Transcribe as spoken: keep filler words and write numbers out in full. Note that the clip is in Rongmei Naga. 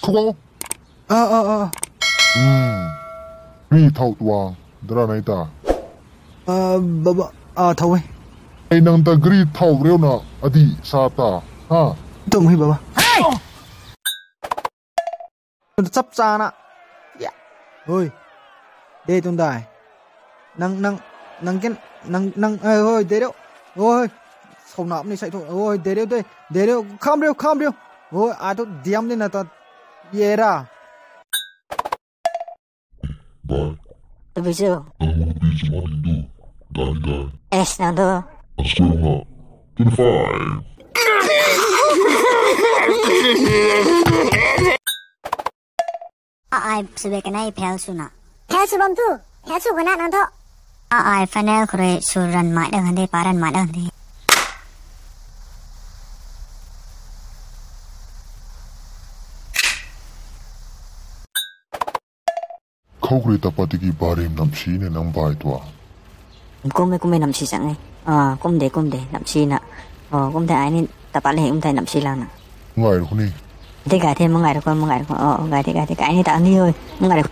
Khou. Ah, ah, ah. Hmm. Gri thau tuang, dara nai ta. Ah, baba, ah, thau e. Ei nang ta gri thau reu na adi sa ta. Ha. Tum hi baba. Chap chana. Ya. Hoi. De tun dai. Nang, nang, nang ken, nang, nang, eh, hoi, de reu. Hoi. Sau nap ni sai thu. Hoi, de reu, de. De reu, kham reu, kham reu. Hoi, ai thu diam ni na ta. Ye ra. Bye. Tabui chu. Ang mo pi chu ma ding du. Dai dai. Es nang do. Ang score nga. Twenty-five. A ai sube kanei fail swna. Fail sw bam thu. Fail sw khana nang tho. A ai final khou rui sw ran mai dang hande, pa ran mai dang hande. Khou kri tapa tiki barim namsi ne nang bai tua. Kum e, kum e namsi chang e. Ah, kum de, kum de namsi na. Oh, kum de ai ni tapa le, kum de namsi lang na. Ngai ru ni. De gai the, mangai ru ko, mangai ru ko. Oh, gai the, gai the, gai ni ta ni oi. Mangai ru.